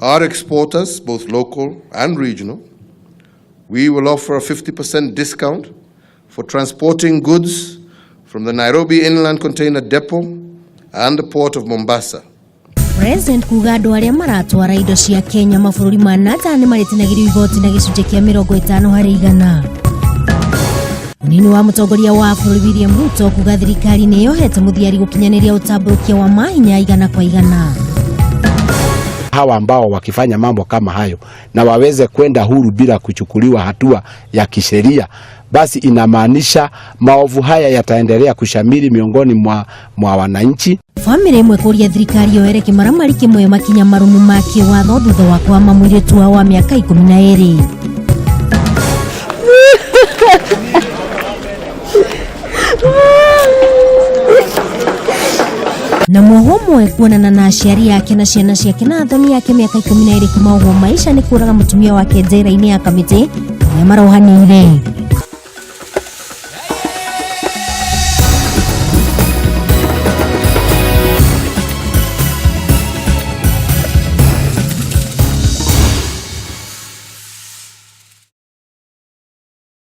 Our exporters, both local and regional, we will offer a 50% discount for transporting goods from the Nairobi Inland Container Depot and the Port of Mombasa. President kuga andũ arĩa maratwara indo cia Kenya mabũrũri ma na nja nĩ marĩtinagĩrio igoti na gĩcunjĩ kĩa 50%. Mũnini wa mũtongoria wa bũrũri William Ruto kuga thirikari nĩ yohete mũthiari gũkinyanĩria ũtambũrũkia wa mahinya igana kwa igana. Hawa ambao wakifanya mambo kama hayo na waweze kwenda huru bila kuchukuliwa hatua ya kisheria, basi inamaanisha maovu haya yataendelea kushamiri miongoni mwa wananchi. Bamĩrĩ ĩmwe kũria thirikari yoere kĩmaramari kĩmwe makinya marũmu ma kĩwatho thutha wa kwama mũirĩtu wao wa mĩaka 12. Na mwohwo ũmwe kuonana na aciari ake na ciana ciake na athoni ake mĩaka 12 kuma ũguo maisha nĩ kũraga mũtumia wake njera-inĩ ya Kamĩtĩ arĩa marohanĩire.